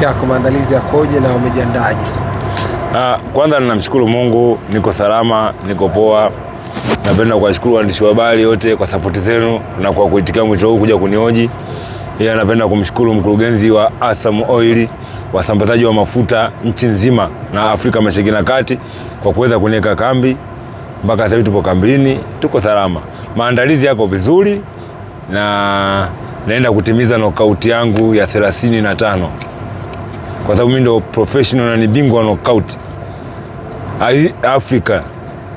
Yako maandalizi yakoje na umejiandaje? Kwanza ninamshukuru Mungu, niko salama, niko poa. Napenda kuwashukuru waandishi wa habari wote kwa sapoti zenu na kwa kuitikia mwito huu kuja kunioji. Pia napenda kumshukuru mkurugenzi wa Asam Oil, wasambazaji wa mafuta nchi nzima na Afrika Mashariki na Kati kwa kuweza kuniweka kambi. Mpaka sasa hivi tupo kambini, tuko salama. Maandalizi yako vizuri na naenda kutimiza knockout yangu ya 35. Kwa sababu mimi ndo professional na ni bingwa knockout Afrika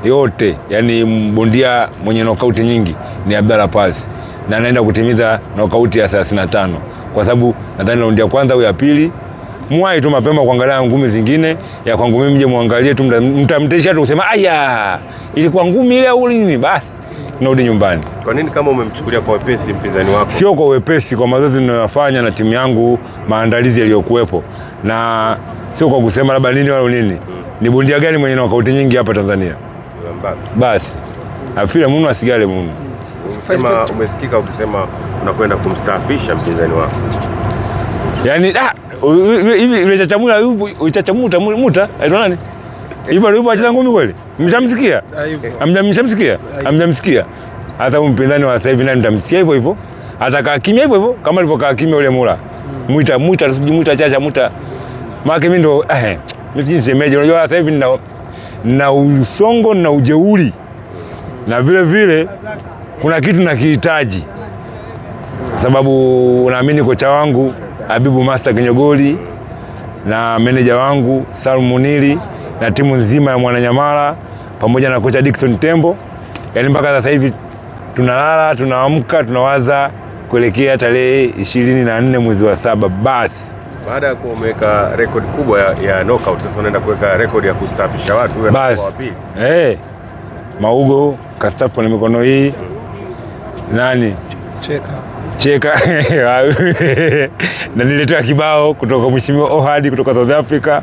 yote, yani mbondia mwenye knockout nyingi ni Abdalla Paz, na naenda kutimiza knockout ya 35 kwa sababu nadhani raundi ya kwanza au ya pili mwai tu mapema kuangalia ngumi zingine ya kwangu mimi, mje muangalie tu, mtamtesha tu kusema aya ilikuwa ngumi ile au nini, basi narudi nyumbani. Kwa nini kama umemchukulia kwa wepesi mpinzani wako? Sio kwa wepesi, kwa mazoezi ninayofanya na timu yangu, maandalizi yaliyokuwepo, na sio kwa kusema labda nini wala nini. Ni bondia gani mwenye knockout nyingi hapa Tanzania? Basi afile munu asigale munu. Umesema, umesikika ukisema unakwenda kumstaafisha mpinzani wako. Yaani hivi yule Chacha yupo, Chacha Muta aitwa nani? Yupo yupo acheza ngumi kweli? Mshamsikia? Hamjamsikia? Hamjamsikia? Hata huyu mpinzani wa sasa hivi nani mtamsikia hivyo hivyo? Atakaa kimya hivyo hivyo kama alivyokaa kimya yule Mula. Muita Muta sijui Muta Chacha Muta. Maana mimi ndo mimi nisemeje, unajua sasa hivi nina usongo na ujeuri. Na vile vile kuna kitu nakihitaji. Sababu naamini kocha wangu Habibu Master Kinyogoli na meneja wangu Salum Munili na timu nzima ya Mwananyamala pamoja na kocha Dickson Tembo, yaani mpaka sasa hivi tunalala, tunaamka, tunawaza kuelekea tarehe 24 mwezi wa 7. Basi baada ya kuwa umeweka rekodi kubwa ya knockout, sasa unaenda kuweka rekodi ya kustaafisha watu wa pili. Maugo kastaafu kwenye mikono hii. Nani? Cheka. Na niletea kibao kutoka Mheshimiwa Ohadi kutoka South Africa,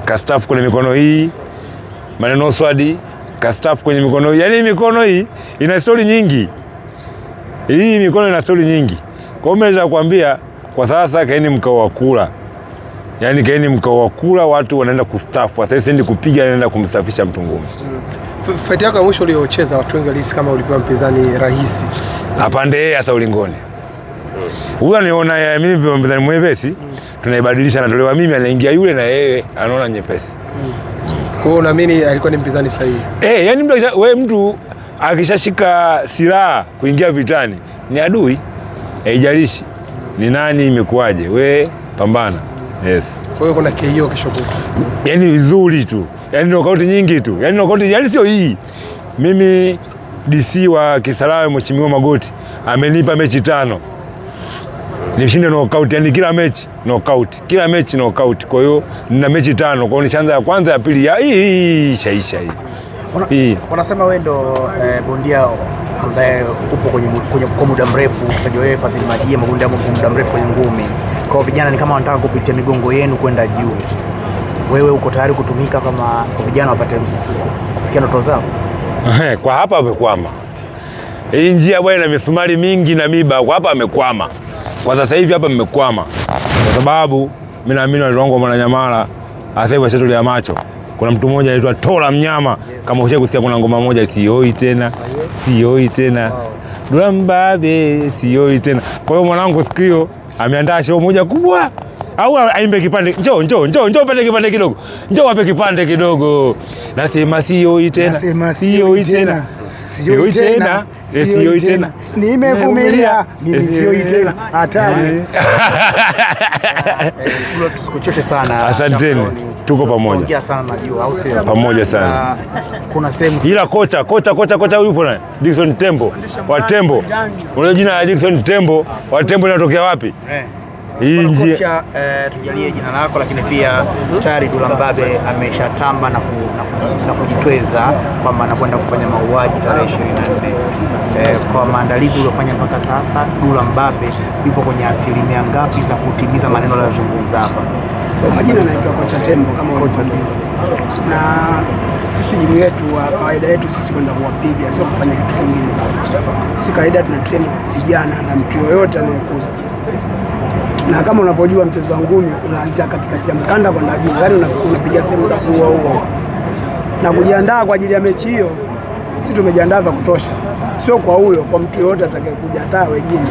kastaafu kwenye mikono hii. Maneno Swadi kastaafu kwenye mikono hii. Yaani mikono hii ina story nyingi. Hii mikono ina story nyingi. Kwa hiyo mimi naweza kuambia kwa sasa kaeni mkao wa kula. Yaani kaeni mkao wa kula, watu wanaenda kustaafu. Sasa siendi kupiga, naenda kumstafisha mtu ngumi. Fight yako ya mwisho uliocheza watu wengi walihisi kama ulikuwa mpinzani rahisi. Apande yeye hata ulingoni. Huyu aniona mimi mpinzani mwepesi, tunaibadilisha, anatolewa mimi, anaingia yule na yeye anaona nyepesi. Kwa hiyo unaamini alikuwa ni mpinzani sahihi? Yaani mtu wewe, mtu akishashika silaha kuingia vitani ni adui. Haijalishi ni nani, imekuaje, we pambana. Yes. Kwa hiyo kuna KO kesho kutwa. Yaani vizuri tu. Yaani knockout nyingi tu. Yaani knockout, yaani sio hii. Mimi DC wa Kisarawe Mheshimiwa Magoti amenipa mechi 5. Nishinde knockout, yani kila mechi knockout, kila mechi knockout. Kwa hiyo nina mechi 5, kwa hiyo nishaanza ya kwanza, ya pili, ya hii ishaisha hii. Wanasema wewe ndo bondia ambaye upo kwenye kwa muda mrefu, unajua wewe Fadhili Majia mabondia kwa muda mrefu kwenye ngumi. Kwa hiyo vijana ni kama wanataka kupitia migongo yenu kwenda juu. Wewe uko tayari kutumika kama kwa vijana wapate kufikia ndoto zao? Kwa hapa amekwama. Hii njia bwana ina misumari mingi na miba, kwa hapa amekwama. Kwa sasa hivi hapa mmekwama. Kwa sababu mimi naamini watu wangu wa Mwananyamala sasa hivi washatolea macho. Kuna mtu mmoja anaitwa Tola Mnyama. Kama ushawahi kusikia kuna ngoma moja sioi tena, sioi tena. Drambabe sioi tena. Kwa hiyo mwanangu siku hiyo ameandaa show moja kubwa. Au aimbe kipande, njoo njoo njoo njoo pate kipande kidogo. Njoo wape kipande kidogo. Nasema sioi tena. Nasema sioi tena. Sioi tena. Sioi tena. Nimevumilia mimi sioi tena. Hatari. Tusikuchoshe sana. Asanteni. Tuko pamoja. Tuongea sana najua, au sio? Pamoja sana. Kuna sehemu ila kocha yupo naye Dickson Tembo wa Tembo. Unajua jina la Dickson Tembo wa Tembo linatokea wapi? Hii njia kocha, tujalie jina lako, lakini pia tayari Dula Mbabe ameshatamba na kujitweza kwamba anakwenda kufanya mauaji tarehe 24. Kwa maandalizi uliyofanya mpaka sasa, Dula Mbabe yupo kwenye asilimia ngapi za kutimiza maneno aliyozungumza hapa? Kwa majina naitwa Kocha Tembo kama ulivyoniambia. Na sisi jimu yetu wa kawaida yetu sisi kwenda kuwapiga, sio kufanya kitu kingine. Si kawaida tuna train vijana na mtu yoyote anayekuja. Na kama unavyojua mchezo wa ngumi unaanzia katikati ya mkanda kwenda juu, yaani unapiga sehemu za kuua huo. Na kujiandaa kwa ajili ya mechi hiyo, sisi tumejiandaa vya kutosha, sio kwa huyo, kwa mtu yoyote atakayekuja, hata wengine.